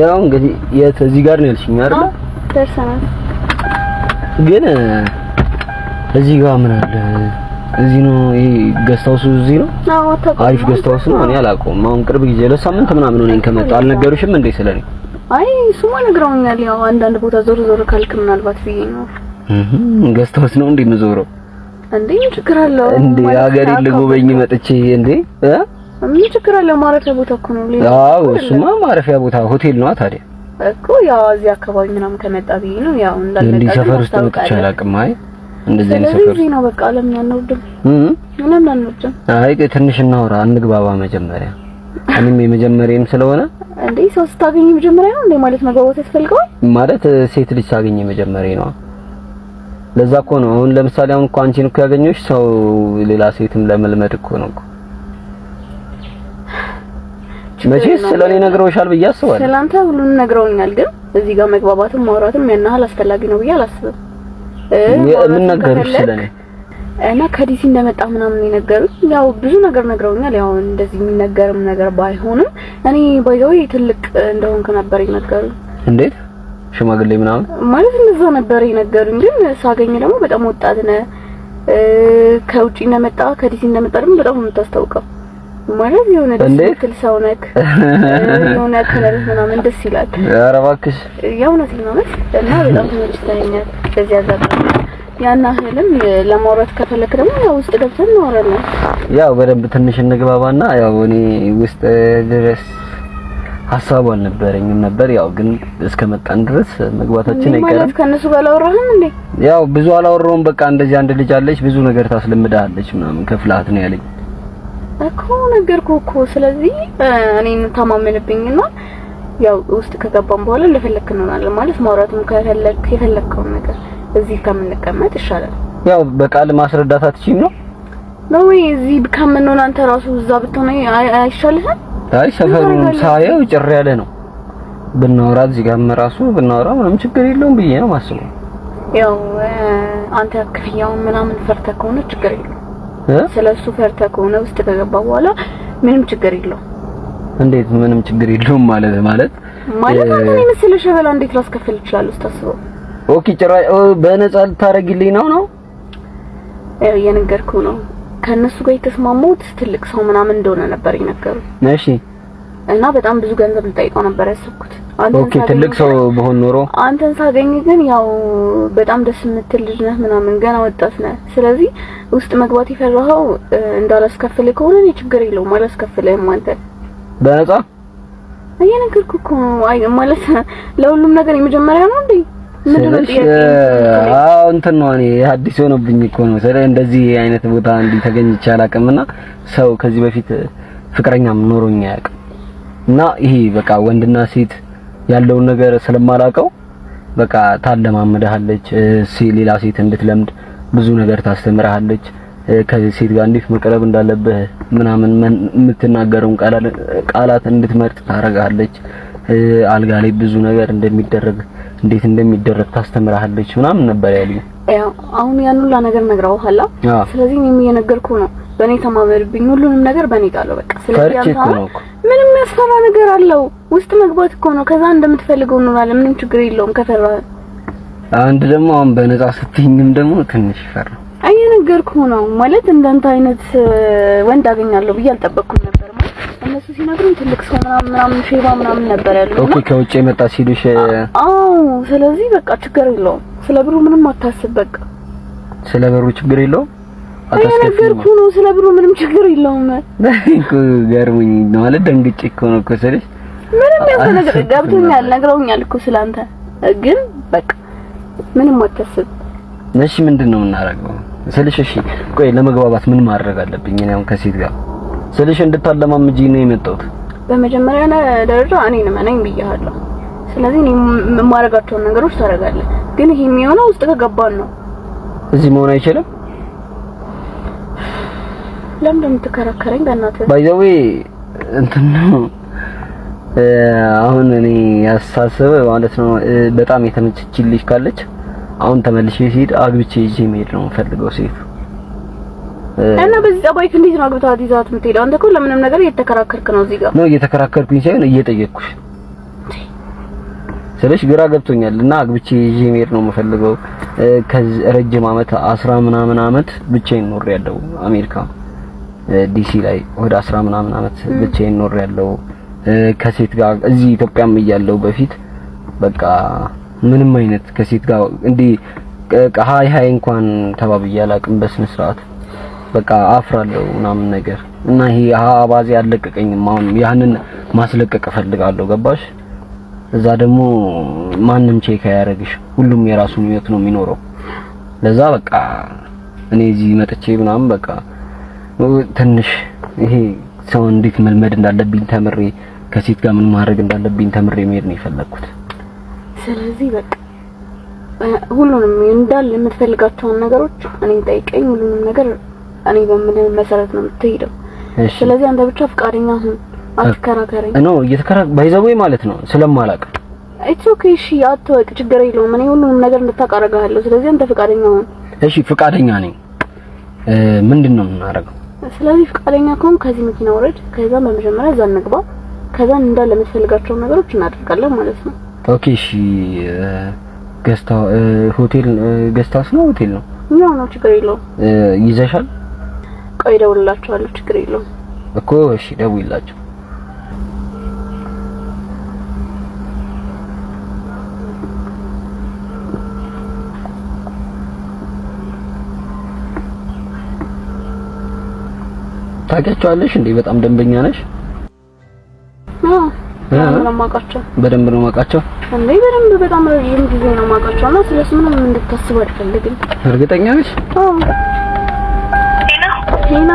ያው እንግዲህ የት እዚህ ጋር ነው ያልሽኝ አይደል? ደርሰናል። ግን እዚህ ጋር ምን አለ? እዚህ ነው ይሄ guest house ኡ እዚህ ነው። አዎ አታውቀውም? አሪፍ guest house ነው። እኔ አላውቀውም። አሁን ቅርብ ጊዜ ለሳምንት ምናምን ሆነኝ ከመጣሁ። አልነገሩሽም እንዴ ስለኔ? አይ እሱማ ነግረውኛል። ያው አንዳንድ ቦታ ዞር ዞር ካልክ ምናልባት ብዬ ነው። Guest house ነው እንዴ የምዞረው? እንዴ ምን ችግር አለው? እንዴ ማለት ሀገሬን አካባቢ ልጎበኝ መጥቼ እንዴ እ ምን ችግር አለው? ማረፊያ ቦታ እኮ ነው። ሌላ አዎ ችግር እሱማ ማረፊያ ቦታ ሆቴል ነዋ። ታዲያ እኮ ያው እዚህ አካባቢ ምናምን ከመጣ ብዬ ነው። ያው እንዳልመጣ እንዲህ ግን ሰፈር ውስጥ መጥቼ ታስታውቃለህ። አላውቅም። አይ እንደዚህ አይነት ስለዚህ ሰፈር እዚህ ነው በቃ። ለምን አንወርድም? እ ለምን አንወርድም? አይ ቆይ ትንሽ እናውራ፣ እንግባባ መጀመሪያ። እኔም የመጀመሪያም ስለሆነ እንዴ ሰው ስታገኝ መጀመሪያ ነው እንዴ ማለት መግባባት ያስፈልገዋል? ማለት ሴት ልጅ ሳገኝ የመጀመሪያ ነው። ለዛ እኮ ነው አሁን ለምሳሌ አሁን እኮ አንቺን እኮ ያገኘሁሽ ሰው ሌላ ሴትም ለመልመድ እኮ ነው እኮ። መቼስ ስለኔ ነግረውሻል ብዬ አስባለሁ። ስላንተ ሁሉንም ነግረውኛል፣ ግን እዚህ ጋር መግባባትም ማውራትም ያን ያህል አስፈላጊ ነው ብዬ አላስብም። ምን ነገሩሽ ስለኔ? እና ከዲሲ እንደመጣ ምናምን የነገሩኝ ያው ብዙ ነገር ነግረውኛል። ያው እንደዚህ የሚነገርም ነገር ባይሆንም እኔ by the way ትልቅ እንደሆንክ ነበር የነገሩኝ። እንዴት ሽማግሌ ምናምን ማለት እንደዛ ነበር የነገሩኝ። ግን ሳገኝ ደግሞ በጣም ወጣት ነህ፣ ከውጪ እንደመጣ ከዲሲ እንደመጣ ደግሞ በጣም ነው የምታስታውቀው። ማለት የሆነ ደስ የምትል ሰው ነህ፣ የሆነ color ምናምን ደስ ይላል። ኧረ እባክሽ የእውነቴን ነው እና በጣም ተመችተኸኛል። በዚህ አጋጣሚ ያን ያህልም ለማውራት ከፈለክ ደግሞ ያው ውስጥ ገብተን እናወራለን። ያው በደንብ ትንሽ እንግባባና ያው እኔ ውስጥ ድረስ ሀሳቡ አልነበረኝም ነበር። ያው ግን እስከመጣን ድረስ መግባታችን አይቀርም። ማለት ከእነሱ ጋር አላወራህም እንዴ? ያው ብዙ አላወራሁም። በቃ እንደዚህ አንድ ልጅ አለች ብዙ ነገር ታስለምዳለች ምናምን ከፍላት ነው ያለኝ እኮ ነገርኩህ እኮ። ስለዚህ እኔን ታማመንብኝና ያው ውስጥ ከገባን በኋላ እንደፈለክ እንሆናለን። ማለት ማውራትም ከፈለክ የፈለከውን ነገር እዚህ ከምንቀመጥ ይሻላል። ያው በቃል ማስረዳት አትችይም ነው ነው ወይ? እዚህ ከምንሆን አንተ ራሱ እዛ ብትሆን አይሻልህም? አይ ሰፈሩን ሳየው ጭር ያለ ነው። ብናወራ እዚህ ጋርም ራሱ ብናወራ ምንም ችግር የለውም ብዬ ነው የማስበው። ያው አንተ ክፍያውን ምናምን ፈርተህ ከሆነ ችግር የለውም። ስለሱ ፈርተህ ከሆነ ውስጥ ከገባ በኋላ ምንም ችግር የለውም። እንዴት ምንም ችግር የለውም ማለት ማለት ማለት አንተን የመሰለ ሸበላ እንዴት ላስከፍል እችላለሁ ስታስበው? Okay ጭራሽ በነፃ ልታረጊልኝ ነው ነው? ያው እየነገርኩህ ነው። ከእነሱ ጋር የተስማሙት ትልቅ ሰው ምናምን እንደሆነ ነበር የነገሩኝ። እሺ። እና በጣም ብዙ ገንዘብ ልጠይቀው ነበር ያሰብኩት። Okay ትልቅ ሰው በሆን ኖሮ አንተን ሳገኝ ግን ያው በጣም ደስ የምትል ልጅ ነህ ምናምን ገና ወጣት ነህ። ስለዚህ ውስጥ መግባት የፈራኸው እንዳላስከፍልህ ከሆነ እኔ ችግር የለውም አላስከፍልህም። አንተ በነፃ እየነገርኩህ እኮ ነው። አይ ማለት ለሁሉም ነገር የመጀመሪያ ነው እንዴ? ምንድነው ጥያቄ? አዎ እንትን ነው እኔ አዲስ ሆኖብኝ እኮ ነው። ስለ እንደዚህ አይነት ቦታ እንዲህ ተገኝቼ አላውቅምና ሰው ከዚህ በፊት ፍቅረኛም ኖሮኝ አያውቅም። እና ይሄ በቃ ወንድና ሴት ያለውን ነገር ስለማላውቀው በቃ ታለማምድሃለች፣ ሌላ ሴት እንድትለምድ ብዙ ነገር ታስተምርሃለች። ከሴት ጋር እንዴት መቅረብ እንዳለብህ ምናምን የምትናገረውን ቃላት እንድትመርጥ ታደርግሃለች። አልጋ ላይ ብዙ ነገር እንደሚደረግ እንዴት እንደሚደረግ ታስተምርሃለች ምናምን ነበር ያሉኝ። ያው አሁን ያን ሁላ ነገር ነግረውሃል። ስለዚህ እኔም እየነገርኩህ ነው። በእኔ ተማመንብኝ፣ ሁሉንም ነገር በእኔ ጣለው በቃ። ስለዚህ አንተ ምንም የሚያስፈራ ነገር አለው? ውስጥ መግባት እኮ ነው። ከዛ እንደምትፈልገው እንሆናለን። ምንም ችግር የለውም ከፈራህ። አንድ ደግሞ አሁን በነፃ ስትይኝም ደግሞ ትንሽ ፈራ። እየነገርኩህ ነው ማለት እንዳንተ አይነት ወንድ አገኛለሁ ብዬ አልጠበቅኩም ነበር። ማለት እነሱ ሲነግሩኝ ትልቅ ሰው ምናምን ምናምን ሼባ ምናምን ነበር ያሉኝ። Okay ከውጭ የመጣ ሲሉሽ? አዎ። ስለዚህ በቃ ችግር የለውም። ስለ ብሩ ምንም አታስብ። በቃ ስለ ብሩ ችግር የለውም። እየነገርኩህ ነው። ስለ ብሩ ምንም ችግር የለውም። እኮ ገርሞኝ ማለት ደንግጬ እኮ ነው እኮ ስልሽ። ምንም ያልተነገረ ገብቶኛል። ነግረውኛል እኮ ስላንተ። ግን በቃ ምንም አታስብ። እሺ ምንድን ነው የምናደርገው ስልሽ? እሺ ቆይ ለመግባባት ምን ማድረግ አለብኝ እኔ አሁን ከሴት ጋር ስልሽ? እንድታለማምጂኝ ነው የመጣሁት። በመጀመሪያ ደረጃ እኔን እመነኝ ብዬሃለሁ። ስለዚህ እኔ የማደርጋቸውን ነገሮች ታደርጋለህ። ግን ይሄ የሚሆነው ውስጥ ከገባን ነው። እዚህ መሆን አይችልም። ለምን እንደምትከራከረኝ በእናትህ? By the way እንትን ነው አሁን እኔ ያሳሰበ ማለት ነው በጣም የተመቸችኝ ልጅ ካለች አሁን ተመልሼ ሲሄድ አግብቼ ይዤ መሄድ ነው የምፈልገው ሴት። እና በዚህ ጸባይክ እንዴት ነው አግብተሃት ይዘሃት የምትሄደው? አንተ እኮ ለምንም ነገር እየተከራከርክ ነው እዚህ ጋር። ነው እየተከራከርኩኝ ሳይሆን እየጠየቅኩሽ። ስለሽ ግራ ገብቶኛል እና አግብቼ ይዤ መሄድ ነው የምፈልገው። ከዚህ ረጅም አመት 10 ምናምን አመት ብቻዬን ኖሬያለሁ። አሜሪካ ዲሲ ላይ ወደ 10 ምናምን አመት ብቻዬን ኖሬያለሁ። ከሴት ጋር እዚህ ኢትዮጵያም እያለሁ በፊት በቃ ምንም አይነት ከሴት ጋር እንዲህ hi hi እንኳን ተባብዬ አላውቅም በስነ ስርዓት። በቃ አፍራለሁ ምናምን ነገር እና ይሄ አባዜ አልለቀቀኝም። አሁን ያንን ማስለቀቅ እፈልጋለሁ። ገባሽ? እዛ ደግሞ ማንም check አያደርግሽ። ሁሉም የራሱን ህይወት ነው የሚኖረው። ለዛ በቃ እኔ እዚህ መጥቼ ምናምን በቃ ትንሽ ይሄ ሰው እንዴት መልመድ እንዳለብኝ ተምሬ ከሴት ጋር ምን ማድረግ እንዳለብኝ ተምሬ መሄድ ነው የፈለኩት። ስለዚህ በቃ ሁሉንም እንዳለ የምትፈልጋቸውን ነገሮች እኔን ጠይቀኝ። ሁሉንም ነገር እኔ በምልህ መሰረት ነው የምትሄደው። ስለዚህ አንተ ብቻ ፍቃደኛ ሁን፣ አትከራከረኝ። No እየተከራ by the way ማለት ነው ስለማላውቅ። It's okay። እሺ አትወቅ፣ ችግር የለውም። እኔ ሁሉንም ነገር እንድታውቅ አደርግሃለሁ። ስለዚህ አንተ ፍቃደኛ ሁን። እሺ ፍቃደኛ ነኝ። ምንድን ነው የምናደርገው? ስለዚህ ፍቃደኛ ከሆንክ ከዚህ መኪና ውረድ። ከዛ በመጀመሪያ እዛ እንግባ። ከዛ እንዳለ የምትፈልጋቸውን ነገሮች እናደርጋለን ማለት ነው። Okay እሺ። ገስታ ሆቴል guest house ነው ሆቴል ነው? ነው ችግር የለውም። ይዘሻል? ቆይ እደውልላቸዋለሁ። ችግር የለውም እኮ። እሺ ደውይላቸው። ታውቂያቸዋለሽ እንዴ? በጣም ደንበኛ ነሽ? አዎ በደንብ ነው የማውቃቸው። በደንብ ነው የማውቃቸው እንዴ? በደንብ በጣም ረጅም ጊዜ ነው የማውቃቸው እና ስለሱ ምንም እንድታስብ አልፈልግም። እርግጠኛ ነሽ? አዎ። ሄና